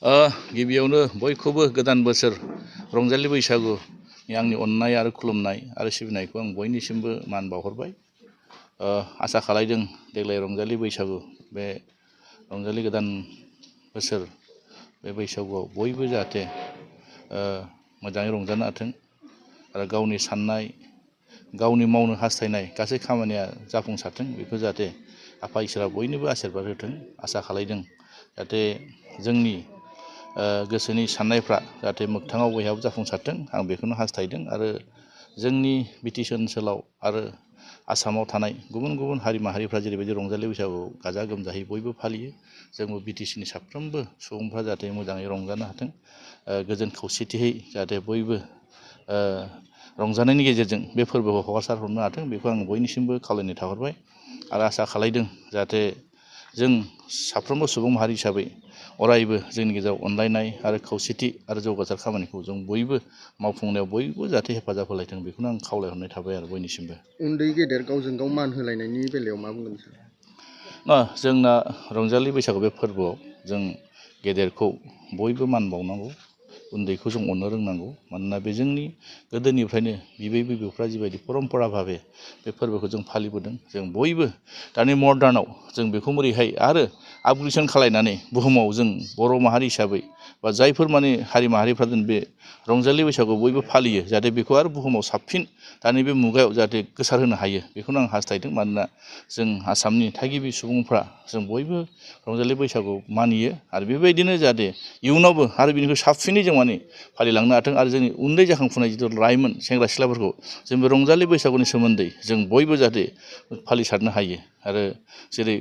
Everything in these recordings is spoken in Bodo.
गिबियावनो बयखौबो गोदान बोसोर रंजालि बैसागुनि आंनि अननाय आरो खुलुमनाय आरो सिबिनायखौ आं बयनिसिमबो मान बावहरबाय। आसा खालायदों देग्लाय रंजालि बैसागु बे रंजालि गोदान बोसोर बे बैसागुआव बयबो जाहाथे मोजाङै रंजानो हाथों आरो गावनि साननाय गावनि मावनो हास्थायनाय गासै खामानिया जाफुंसारथों बेखौ जाहाथे आफा इसोरा बयनोबो आशीर्बाद होथों आसा खालायदों। जाहाथे जोंनि गोसोनि साननायफ्रा जाहाथे मोगथाङाव बयहाबो जाफुंसारथों आं बेखौनो हास्थायदों आरो जोंनि बिटिसि ओनसोलाव आरो आसामाव थानाय गुबुन गुबुन हारि माहारिफ्रा जेरैबायदि रंजालि बैसागुआव गाजा गोमजायै बयबो फालियो जोंबो बिटिसिनि साफ्रोमबो सुबुंफ्रा जाहाथे मोजाङै रंजानो हाथों गोजोन खौसेथियै जाहाथे बयबो रंजानायनि गेजेरजों बे फोरबोखौ हगारसार हरनो हाथों बेखौ आं बयनिसिमबो खावलायनाय थाहरबाय आरो आसा खालायदों जाहाथे जों साफ्रोमबो सुबुं माहारि हिसाबै अरायबो जोंनि गेजेराव अनलायनाय आरो खौसेथि आरो जौगासार खामानिखौ जों बयबो मावफुंनायाव बयबो जाहाथे हेफाजाब होलायथों बेखौनो आं खावलायहरनाय थाबाय आरो बयनिसिमबो। उन्दै गेदेर गावजों गाव मान होलायनायनि बेलायाव मा बुंगोन सार? जोंना रंजालि बैसागु बे फोरबोआव जों गेदेरखौ बयबो मान बावनांगौ उन्दैखौ जों अननो रोंनांगौ मानोना बे जोंनि गोदोनिफ्रायनो बिबै बिबौफ्रा जिबायदि परम्परा भाबे बे फोरबोखौ जों फालिबोदों जों बयबो दानि मर्डानाव जों बेखौ बोरैहाय आरो आपग्रेडेसन खालायनानै बुहुमाव जों बर' माहारि हिसाबै बा जायफोर माने हारि माहारिफ्रा जों बे रंजालि बैसागु बयबो फालियो जाहाथे बेखौ आरो बुहुमाव साबसिन दानि बे मुगायाव जाहाथे गोसार होनो हायो बेखौनो आं हास्थायदों। मानोना जों आसामनि थागिबि सुबुंफ्रा जों बयबो रंजालि बैसागु मानियो आरो बेबायदिनो जाहाथे इयुनावबो आरो बिनिख्रुइ साबसिनै जों माने फालिलांनो हाथों आरो जोंनि उन्दै जाखांफुनाय जिथु लाइमोन सेंग्रा सिख्लाफोरखौ जों बे रंजालि बैसागुनि सोमोन्दै जों बयबो जाहाथे फालिसारनो हायो आरो जेरै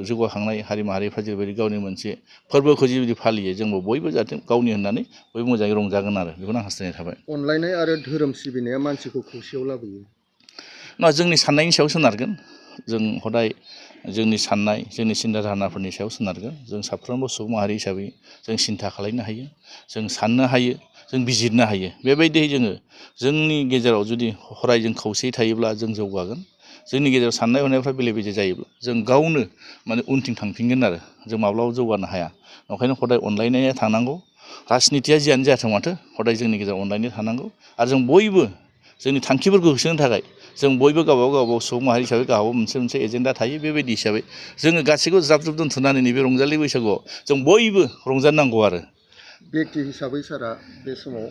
जौगाखांनाय हारि माहारिफ्रा जेरैबायदि गावनि मोनसे फोरबोखौ जिबायदि फालियो जोंबो बयबो जाहाथे गावनि होननानै बयबो मोजाङै रंजागोन आरो बेखौनो आं हास्थायनाय थाबाय। अनलायनाय आरो धोरोम सिबिनाया मानसिखौ खौसेयाव लाबोयो। जोंनि साननायनि सायाव सोनारगोन जों हदाय जोंनि साननाय जोंनि सिन्था धारनाफोरनि सायाव सोनारगोन जों साफ्रोमबो सुबुं माहारि हिसाबै जों सिन्था खालायनो हायो जों साननो हायो जों बिजिरनो हायो बेबायदियै जोङो जोंनि गेजेराव जुदि हराय जों खौसेयै थायोब्ला जों जौगागोन जोंनि गेजेराव साननाय हनायफ्रा बेले बेजे जायोब्ला जों गावनो माने उनथिं थांफिनगोन आरो जों माब्लाबाबो जौगानो हाया ओंखायनो हदाय अनलायनाया थानांगौ राजनितिया जियानो जाथों माथो हदाय जोंनि गेजेराव अनलायनाय थानांगौ आरो जों बयबो जोंनि थांखिफोरखौ होसोनो थाखाय जों बयबो गावबागाव सुबुं माहारि हिसाबै गावबागाव मोनसे एजेन्डा थायो बेबायदि हिसाबै जोङो गासैखौबो ज्राब ज्रुब दोनथ'नानै नैबे रंजालि बैसागुआव जों बयबो रंजानांगौ आरो। बेक्ति हिसाबै सारा बे समाव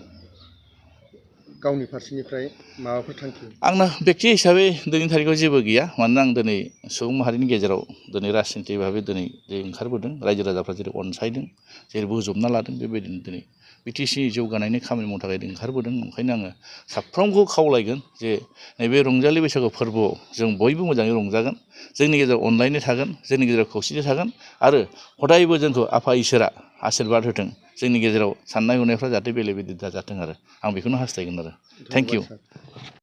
गावनि फारसेनिफ्राय माबाफोर थांखि? आंना बेक्ति हिसाबै दिनैनि थारिखआव जेबो गैया मानोना आं दिनै सुबुं माहारिनि गेजेराव दिनै राजनिति भाबै दिनै जे ओंखारबोदों रायजो राजाफ्रा जेरै अनसायदों जेरै बोजबना लादों बेबायदिनो दिनै बिटिसि जौगानायनि खामानि मावनो थाखाय ओंखारबोदों ओंखायनो आङो साफ्रोमखौ खावलायगोन जे नैबे रंजालि बैसागु फोरबोआव जों बयबो मोजाङै रंजागोन जोंनि गेजेराव अनलायनाय थागोन जोंनि गेजेराव खौसेथि थागोन आरो हदायबो जोंखौ आफा इसोरा आशीर्बाद होथों जोंनि गेजेराव साननाय हनायफ्रा जाहाथे बेले बेजे दाजाथों आरो आं बेखौनो हास्थायगोन आरो। Thank you.